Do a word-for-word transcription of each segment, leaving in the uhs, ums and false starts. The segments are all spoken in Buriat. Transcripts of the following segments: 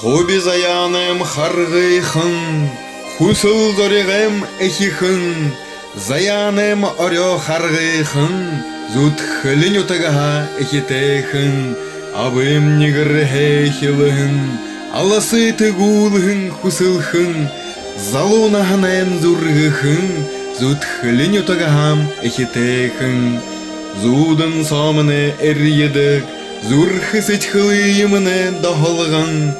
Хуби заяанайм харгыхан, хүсэл зоригойм эхихэн, заяанайм орёо харгыхан, Зүдхэлин нютагһаа эхитэйхэн, абым нэгэрһээ эхилһэн, аласые тэгүүлһэн хүсэлхэн, залуу наһанайм зүргэхэн, Зүдхэлин нютагһаам эхитэйхэн. Зүүдэн соомнай эрьедэг, зүрхэ сэдьхэлыемнай доһолгон,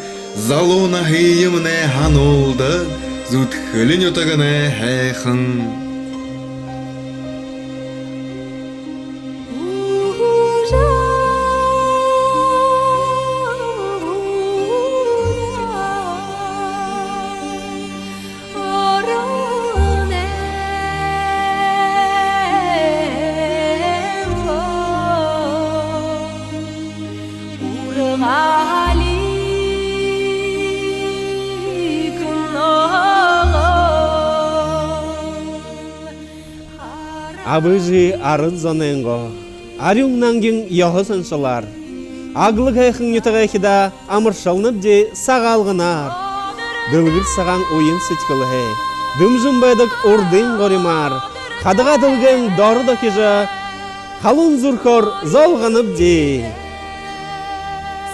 залуу наһыемнай һануулдаг, Зүдхэлин нютагнай һайхан. Абыжи арад зонойнгоо арюун нангин ёһо заншалаар аглаг һайхан нютагайхидаа амаршалнабди Сагаалганаар. Дэлгэр сагаан уян сэдьхэлһээ дэмжэн байдаг урдын горимаар хадагаа дэлгэйн доро дохижо, халуун зүрхөөр золгонобди.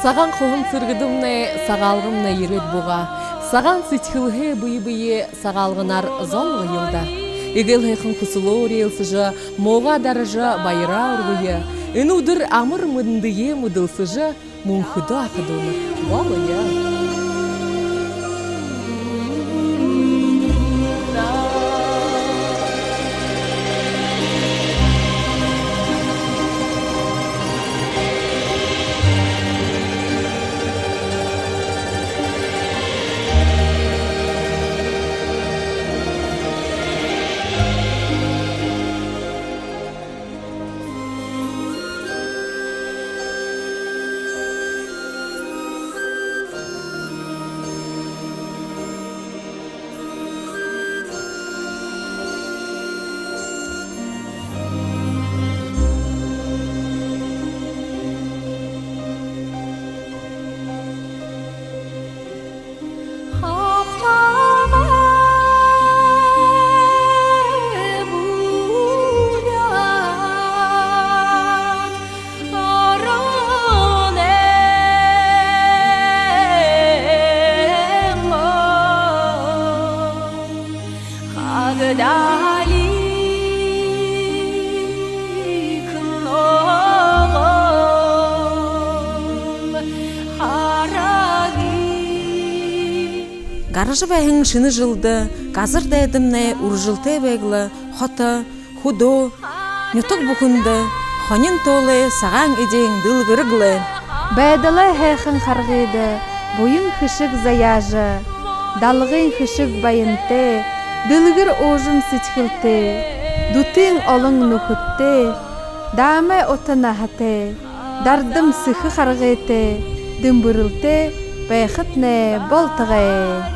Сагаан хуһан сэргэдэмнай, Сагаалганмнай ерээд буугаа. Сагаан сэдьхэлһээ бэе бэеэ Сагаалганаар золгоёл даа. Эгээл һайхан хүсэлөөр ээлсэжэ, муугаа даража, баяраа үргэе. Энэ үдэр амар мэндэеэ мэдэлсэжэ, мүнхэдөө ахадуунар болоё. Гаража байһан шэнэ жэлдэ газар дайдамнай үржэлтэй байг лэ, хото, хүдөө, нютаг бүхэндэ хонин туулай сагаан эдеэн дэлгэрэг лэ. Байдалай һайхан харгыда буян хэшэг заяажа, далгын хэшэг баянтай, дэлгэр уужам сэдьхэлтэй, дүтын олон нүхэдтэй, даамай ута наһатай, дардам сэхэ харгытай, дэмбэрэлтэй байхатнай болтогой.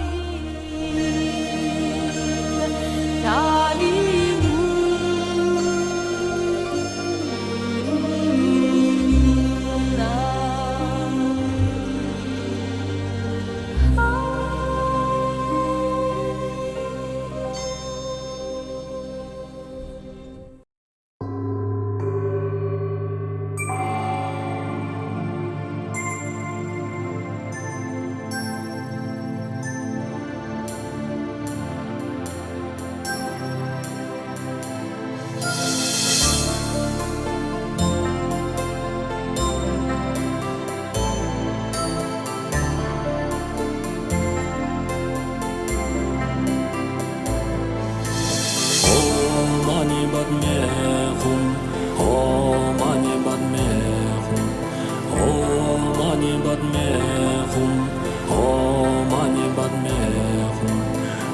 Ом мани падме хум, ом мани падме хум, ом мани падме хум, ом мани падме хум.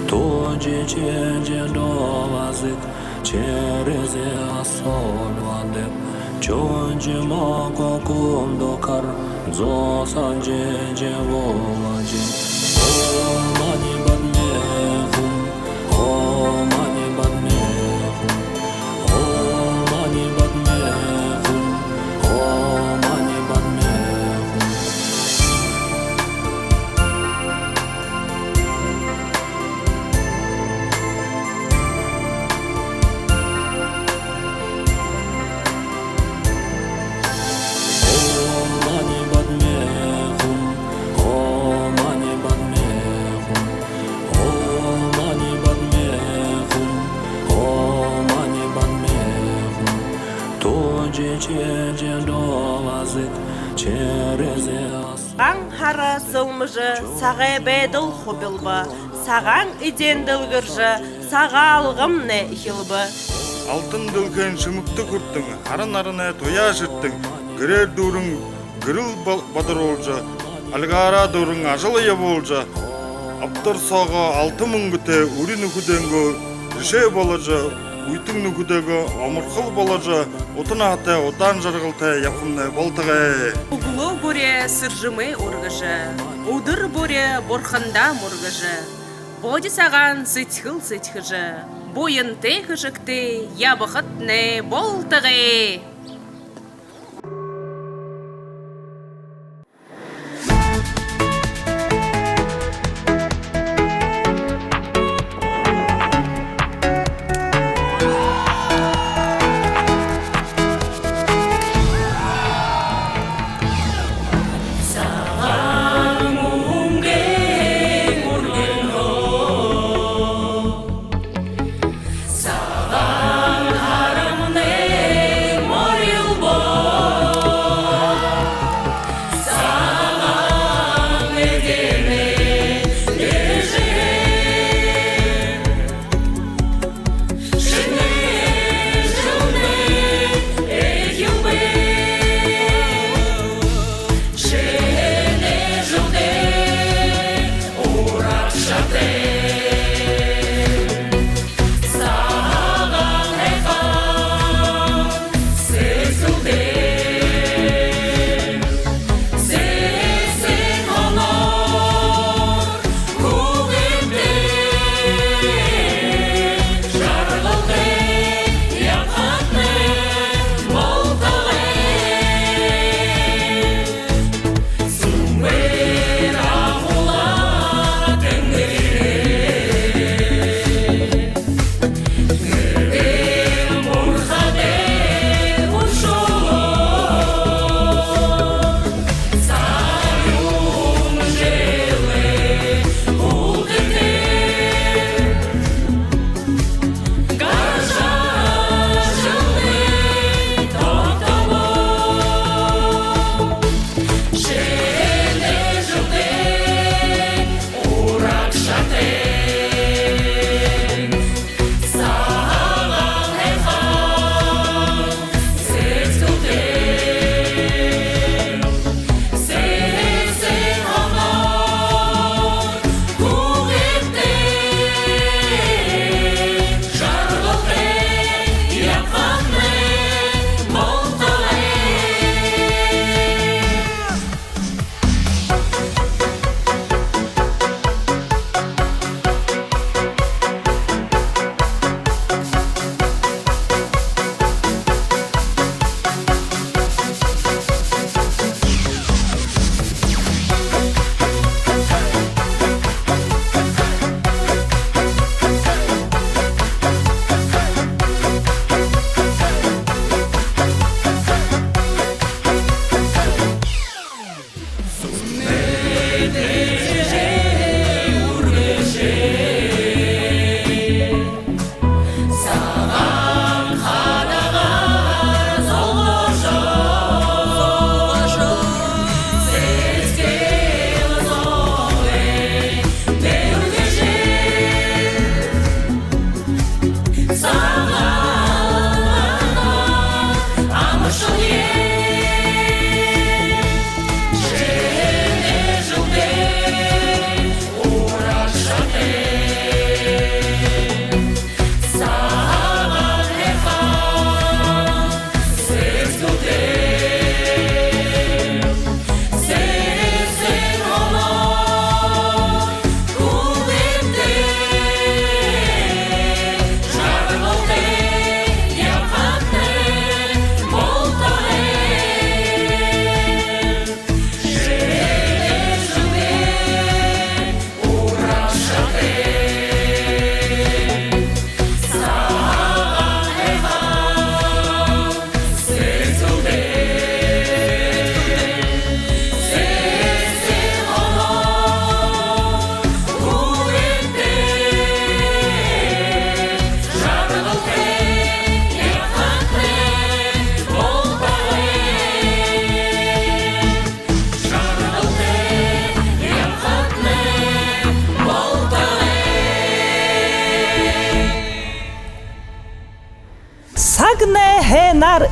Тожи чеже довазык, черезе асолвадеп, чонжи мако кундокар, зосан чеже воважи. Ом мани падме хум, ом мани падме хум, ом мани падме хум, ом мани падме хум. Сагаан һара сэлмэжэ, сагай байдал хубилба, сагаан эдеэн дэлгэржэ, Сагаалганмнай эхилбэ. Алтан дэлхэйн шэмэгтэ хүртэн, һара наранай туяа шэртэн, гэрээр дүүрэн гэрэл ба-, бадаруулжа, альгаараа дүүрэн ажал ябуулжа, абдар соогоо алта мүнгэтэй үри нүхэдэйнгөө эрэшээ боложо, үетэн нүхэдэйнгөө оморхол боложо, ута наһатай, удаан жаргалтай ябахамнай болтогой. Үглөө бүри сэржэмээ үргэжэ, үдэр бүри бурхандаа мүргэжэ, боди сагаан сэдьхэл сэдьхэжэ, буянтай хэшэгтэй ябахатнай болтогой.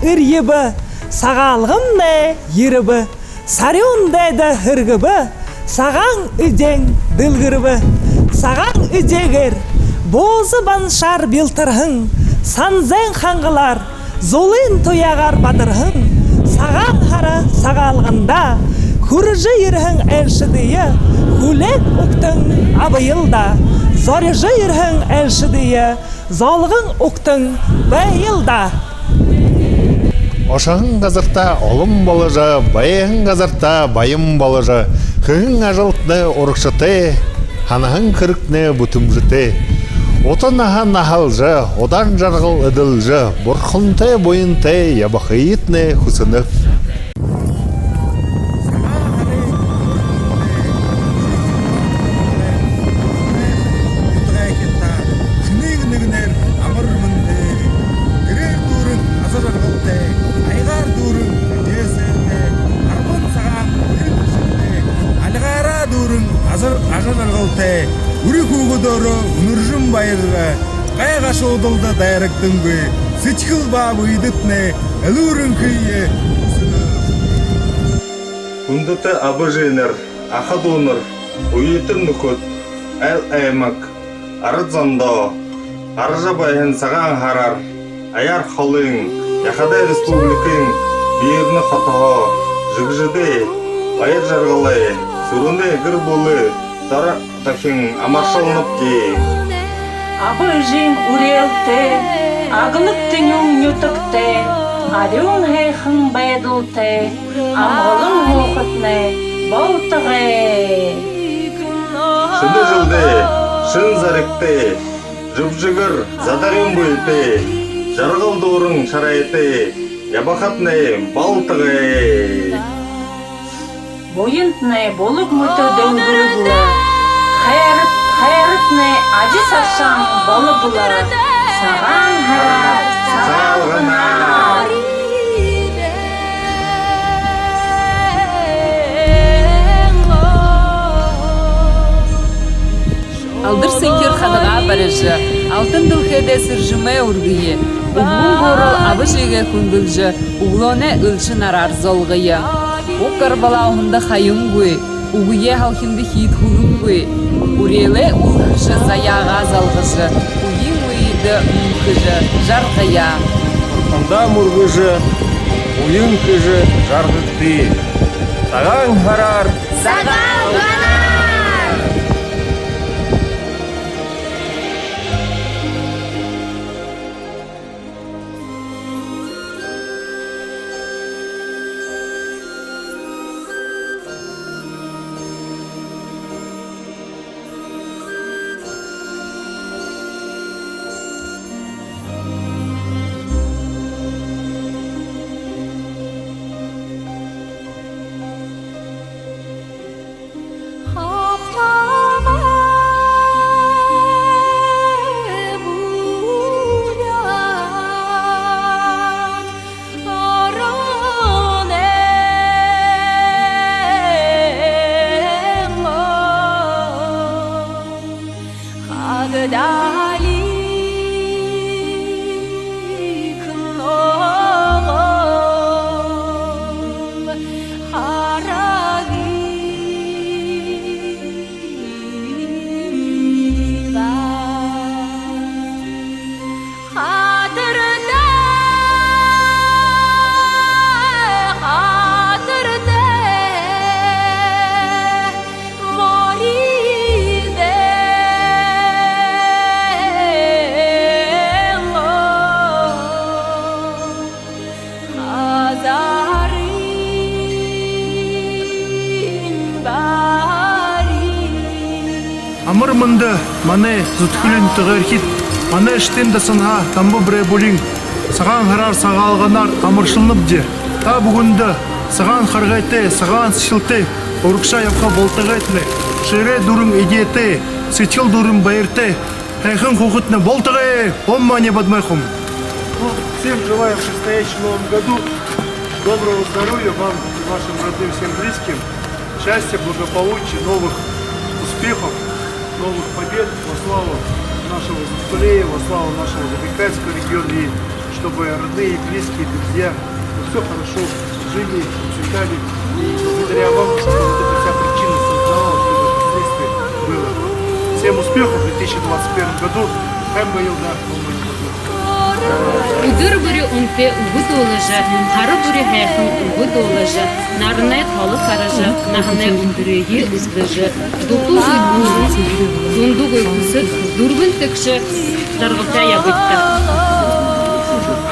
Хэрьебэ, Сагаалганмнай ерэбэ, сарюун дайда һэргэбэ, сагаан эдеэн дэлгэрбэ. Сагаан эдеэгээр бууза баншаар бялтарһан, санзайн хангалаар, зулын туяагаар бадарһан Сагаан һара Сагаалганда хүрэжэ ерэһэн айлшадые хүлеэн угтан абаял даа. Зорижо ерэһэн айлшадые золгон угтан байял даа. Ошоһон газартаа олон боложо, байһан газартаа баян боложо, хэһэн ажалтнай урагшатай, һанаһан хэрэгтнай бүтэмжэтэй. Ута наһа наһалжа, удаан жаргал эдэлжэ, бурхантай буянтай ябахыетнай хүсэнэб. Шэнын нэгэнээр амар мэндэ! Тэрээр дүүрэн аза жаргалтай, аягаар дүүрэн эдеэ сайтай, арбан сагаан үри бэрхэтэй, альгаараа дүүрэн аза, ажа жаргалтай, үри хүүгэдөөрөө үнэржэн баярлажа, гай гашуудалда дайрагдангүй, сэдьхэл ба бэедэтнай элүүрынхые хүсэнэб. Хүндэтэ аба эжынэр, аха дүүнэр, үетэн нүхэд, айл аймаг, арад зондоо, гаража байһан Сагаан һараар, аяар холын, яхадай республикын Бирмэ хотоһоо жэгжэдэй, баяр жаргалай, сүрэнэй, гэр бүлэй доро дохин амаршалнабди. Аба эжын үреэлтэй, аглаг тэнюун нютагтай, арюун һайхан байдалтай, амгалан һуухатнай болтогой. Шэнэ жэлдээ шэн зоригтой, жэбжэгэр задарюун бэетэй, жаргал дүүрэн шарайтай ябахатнай болтогой. Буянтнай булаг мэтэ дэлгэрэг лэ, хайрат, хайратнай ажал саршаан болог лэ, Сагаан һараар, Сагаалганаар. Алдар сэнхир хадагаа барижа, алтан дэлхэйдээ сэржэмээ үргэе. Үбгэн буурал аба эжыгээ хүндэлжэ, үглөөнэй элшэ нараар золгоё. Уг гарбалаа уһанда хаянгүй, үгэеэ һалхинда хиидхүүлэнгүй, үреэлээ үлхэжэ, заяагаа залгажа, үеын үедэ мүнхэжэ жаргая. Бурхандаа мүргэжэ, буян хэжэ жаргагты. Сагаан һараар! Сагаалганаар! Амар мэндэ, манай зүдхэлиин түгээрхид! Манай эштын дасанһаа Дамба Брайбулиин «Сагаан һараар, Сагаалганаар» амаршалнабди. Та бүгэндэ сагаан харгытай, сагаан сэдьхэлтэй урагшаа ябаха болтогойтнай, шэрээ дүүрэн эдеэтэй, сэдьхэл дүүрэн баяртай, һайхан һуухатнай болтогой! Ом мани бадмэ хум. Ну, всем желаем в предстоящем новом году доброго здоровья вам и вашим родным, всем близким, счастья, благополучия, новых успехов, новых побед во славу нашего Дзусюлея, во славу нашего Забайкальского региона и Чтобы родные, близкие, друзья, ну, всё хорошо жили, процветали. И благодаря вам, что вот эта вся причина создавалась, чтобы это следствие было. Всем успехов в две тысячи двадцать первом году. Һайн байг лэ даа, һайн байг лэ даа. Үдэр бүри үнэтэй үгэ дуулажа, һара бүри һайхан үгэ дуулажа, наранай толо хаража, наһанай үндэрые үзэжэ, дутуугүй гүрэн, дундагүй хүсэд, дүрбэн тэгшэ жаргалтай ябыт даа.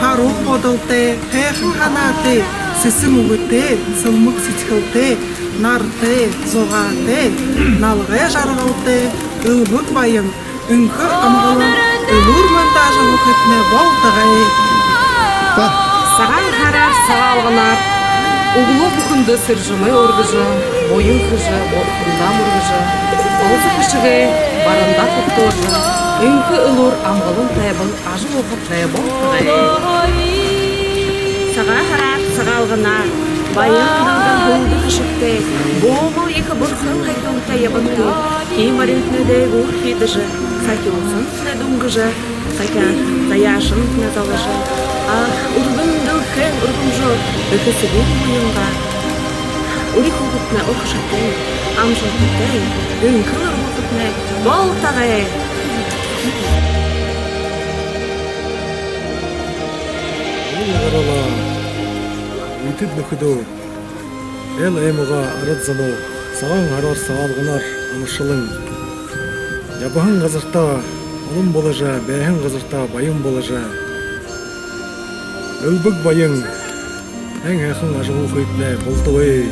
Һаруул бодолтой, һайхан һанаатай, сэсэн үгэтэй, сэлмэг сэдьхэлтэй, наратай, зугаатай, налгай жаргалтай, элбэг баян, энхэ амгалан, элүүр мэндэ ажаһуухатнай болтогой. Сагаан һараар, Сагаалганаар үглөө бүхэндэ сэржэмээ үргэжэ, буян хэжэ, бурхандаа мүргэжэ, олзо хэшэгэй барандаа тогтоожо, энхэ элүүр амгалан тайбан ажаһуухатнай болтогой. Сагаан һараар, Сагаалганаар баян, нангин, хүндэ хэшэгтэй, буумал ехэ бурхан һайхантай ябагты. Тиимэ баримтанай дээгүүр хиидэжэ, сахюусантнай дүнгэжэ, сахяа-, заяашантнай залгажа, а, үргэн дэлхэйн үргэмжөөр эхэ эсэгын буянгаа үри хүүгэдтнай урагшатай, амжалтатай, энхэ элүүр һуухатнай болтогой. Үнэн гаралаа, үетэн нүхэдөө, эл аймагай арад зоноо, Сагаан һараар, Сагаалганаар амаршалан. Ябаһан газартаа олон боложо, байһан газартаа баян боложо, элбэг баян, һайн һайхан ажаһуухатнай болтогой.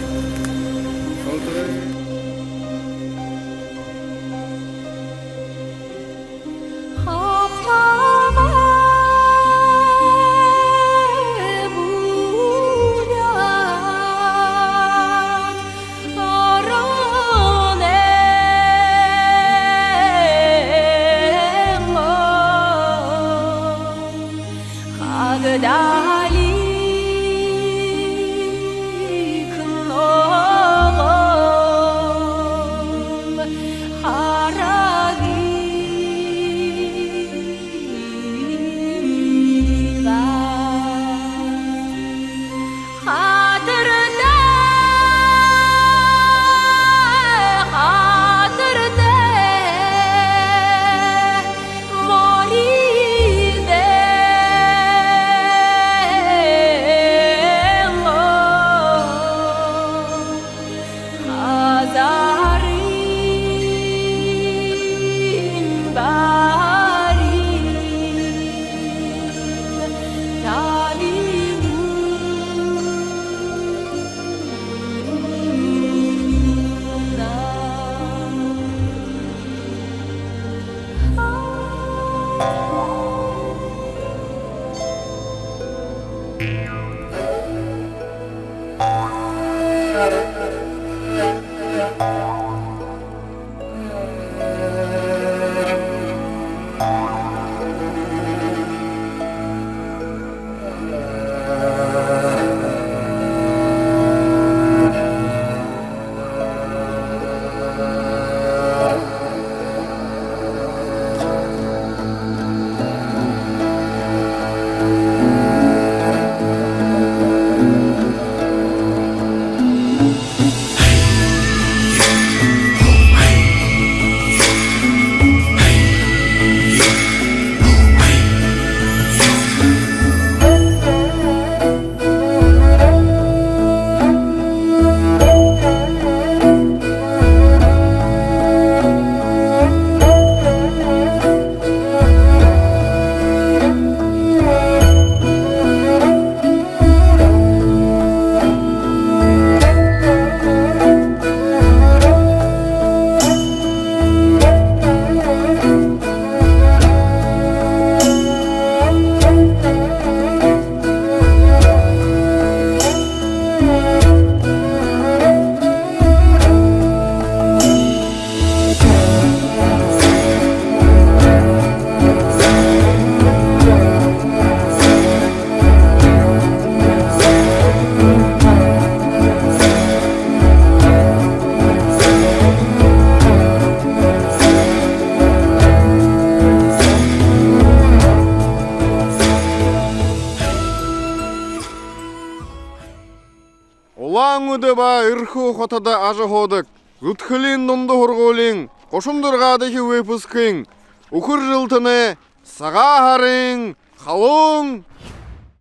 ба Эрхүү хотодо ажаһуудаг Зүдхэлиин дунда һургуулиин гушан дүрбэдэхи выпускын үхэр жэлтэнэй Сагаан һарын халуун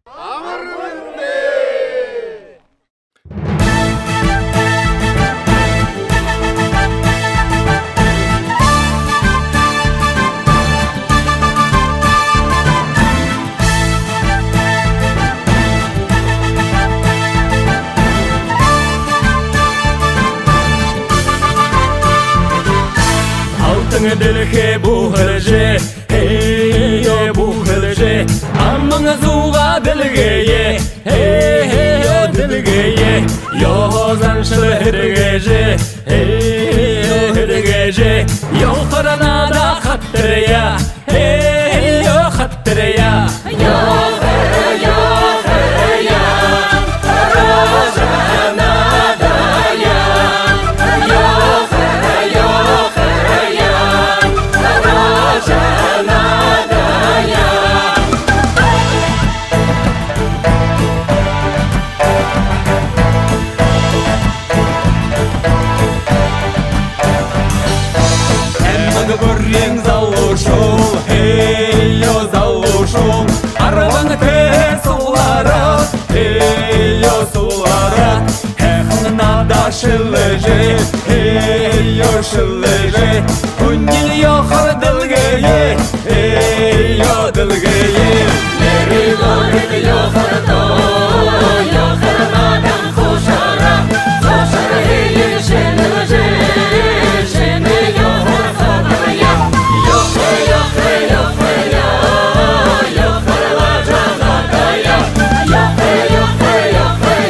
амар мэндэ! Алтан дэлхэй бүхэрлэжэ, хээ, бүхэрлэжэ, аман зуугаа дэлгэе, хээ, дэлгэе, ёһо заншал хэрэглэжэ, хээ, хэрэглэжэ, ёхор наада хатарая, хээ, ёхор хатарая. Ёхор, ёхор, ёхор, наадая. Ёхор, ёхор, ёхор, наадая. Аймаг бүриин залуушуул, хээ, залуушуул, арбан тээ суглараад, хээ, суглараад, һайхан наада шэлэжэ, хээ, шэлэжэ, хүнэй ёхор дэлгэе, хээ, дэлгэе. Нэрэ дорид ёхорто, ёхор наадан хушараа, хушар хээ шэнэлжэ, шэнэ ёхор хатарая. Ёхор, ёхор, ёхор, ёхор, ёхор лажа хатарая. Ёхор, ёхор, ёхор,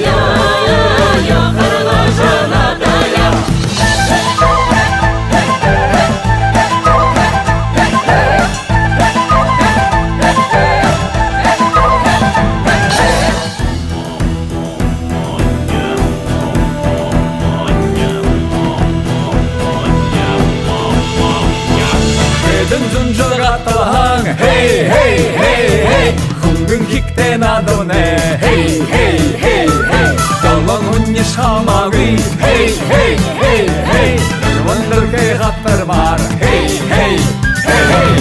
ёхор лажа хатарая. Хэдэн зуун жэл гарталһан, хээ, хээ, хээ, хээ. Хүнгэн хэгтэй нааданай, хээ, хээ, хээ, хээ. Долоон хүншье хамаагүй, хээ, хээ, хээ, хээ. Дүрбэн дэлхэй хатармаар, хээ, хээ, хээ, хээ.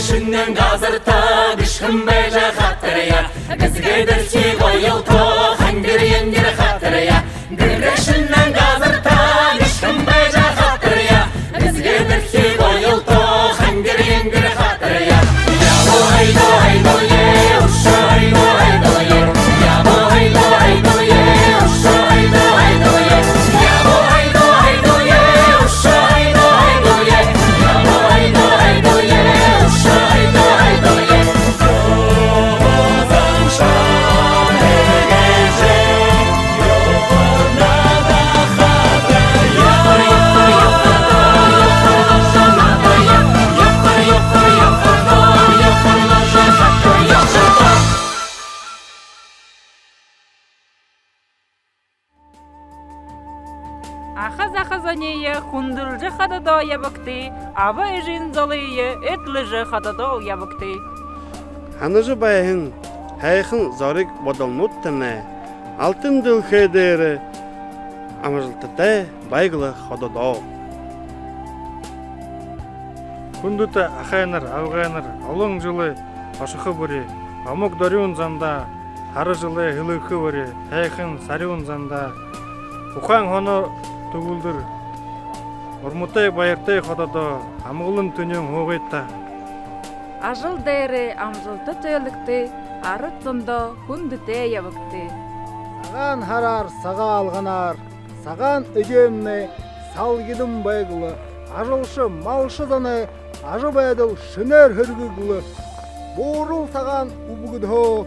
Шэнын газарта гишгэн байжа хатарая. Гэзгэдэрхи гоёлто хангир янгир хатарая. Гэрэй шэнын газарта гишгэн байжа хатарая. Гэзгэдэрхи гоёлто хангир янгир хатарая. Ябаа хайдуу хайдуу е, үшөө хайдуу хайдуу е. Ябаа хайдуу хайдуу е, үшөө хайдуу хайдуу е. Ябаа хайдуу хайдуу е, үшөө хайдуу хайдуу е. Ябаа хайдуу хайдуу е, үшөө хайдуу хайдуу е. Аха заха зониие хүндэлжэ хододоо ябагты, аба эжын золые эдлэжэ хододоо ябагты. Һанажа байһан һайхан зориг бодолнуудтнай алтан дэлхэй дээрэ амжалтатай байг лэ хододоо. Хүндэтэ ахайнар, абгайнар, олон жэлэй ошохо бүри, омог дорюун зандаа, һара жэлэй һэлгэхэ бүри, һайхан сарюун зандаа, ухаан һоноо түгэлдэр, урматай баяртай хододоо амгалан тэнюун һуугыт даа. Ажал дээрээ амжалта туйлыгты, арад зондоо хүндэтэй ябагты. Сагаан һараар, Сагаалганаар, Сагаан эдеэмнай салгидан байг лэ, ажалша, малша зоной ажабайдал шэнээр һэргэг лэ. Буурал сагаан үбгэдһөө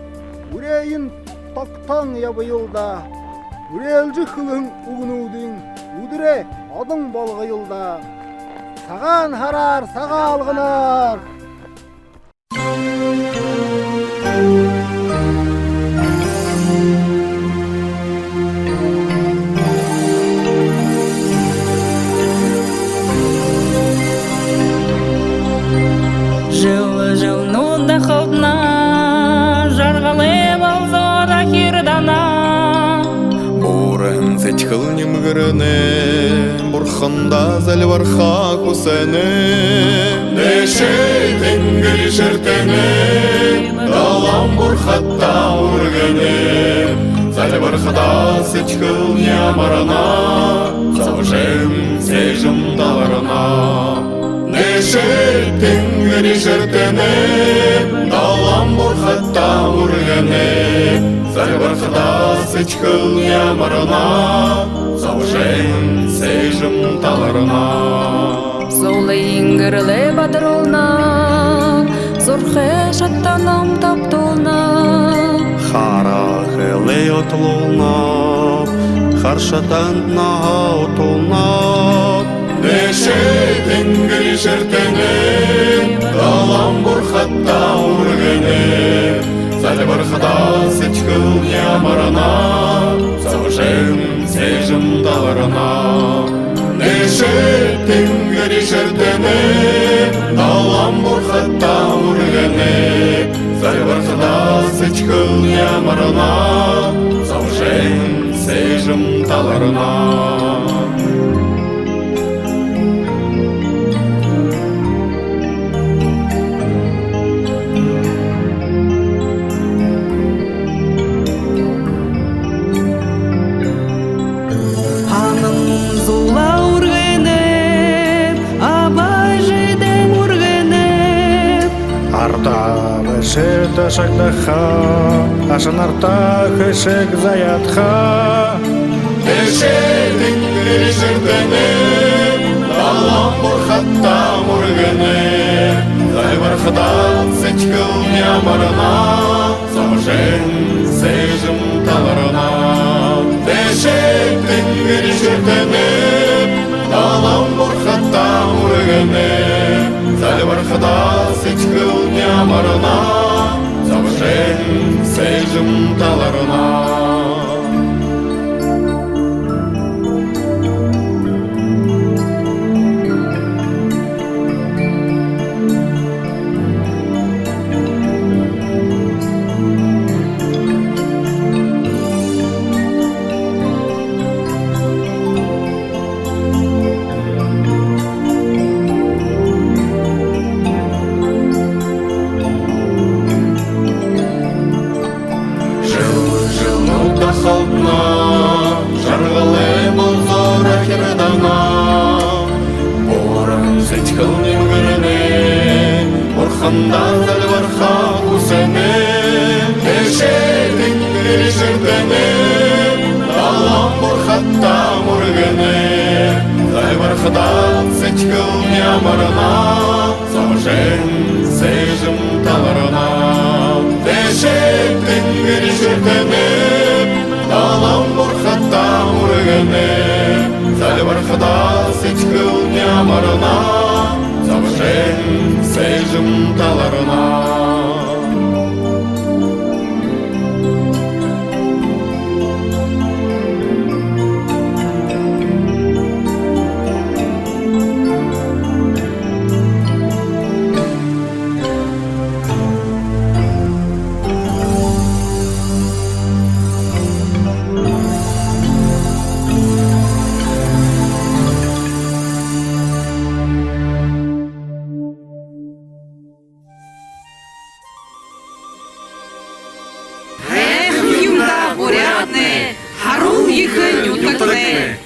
үреэн тогтоон ябаял даа. Үреэлжэ хэлэһэн үгэнүүдынь үдэрэй Олон болгоёл даа. Сагаан һараар, Сагаалганаар! Жэл жэлнүүд дахалдана, жаргалай болзоор ахирдана. Бууран сэдьхэл нимгэрэнэ, бурхандаа зальбарха хүсэнэ. Дээшээ тэнгэри шэртэнэ, далан бурхадта үргэнэ. Зальбархадаа сэдьхэлни амарна, зобожо сээжэм таларна. Дээшээ тэнгэри шэртэнэ, далан бурхадта үргэнэ. Зальбархадаа сэдьхэлни амарна, зобожо сээжэм таларна. Зулын гэрэлээ бадаруулна, зурхай шатанам табтуулна. Хара хэлээ уталуулна, хара шатанда наһа утуулна. Дээшээ тэнгэри шэртэнэ, далан бурхадта үргэнэ. Зальбархадаа сэдьхэлни амарна, зобожо сээжэм таларна. Дээшээ тэнгэри шэртэнэ, далан бурхадта үргэнэ. Зальбархадаа сэдьхэлни амарна, зобожо сээжэм таларна. Һанаһан зулаа үргэнэ, аба эжыдээ үргэнэ. Ардаа бэшэдэ шагдаха, ашанартаа хэшэг заяадаха. Дээшээ тэнгэри шэртэнэ, далан бурхадта үргэнэ. Зальбархадаа сэдьхэлни амарна, зобожо сээжэм таларна. Дээшээ тэнгэри шэртэнэ, далан бурхадта үргэнэ. Зальбархадаа сэдьхэлни амарна, зобожо сээжэм таларна. Жэл жэлнүүд дахалдана, жаргалай болзоор ахирдана. Бууран сэдьхэл нимгэрэнэ, бурхандаа зальбарха хүсэнэ. Дээшээ тэнгэри шэртэнэ, далан бурхадта үргэнэ. Зальбархадаа сэдьхэлни амарна, зобожо сээжэм таларна. Дээшээ тэнгэри шэртэнэ, далан бурхадта үргэнэ. Зальбархадаа сэдьхэлни амарна, зобожо сээжэм таларна. Һайхан юм даа, буряадни, харуу ехэ нютагни.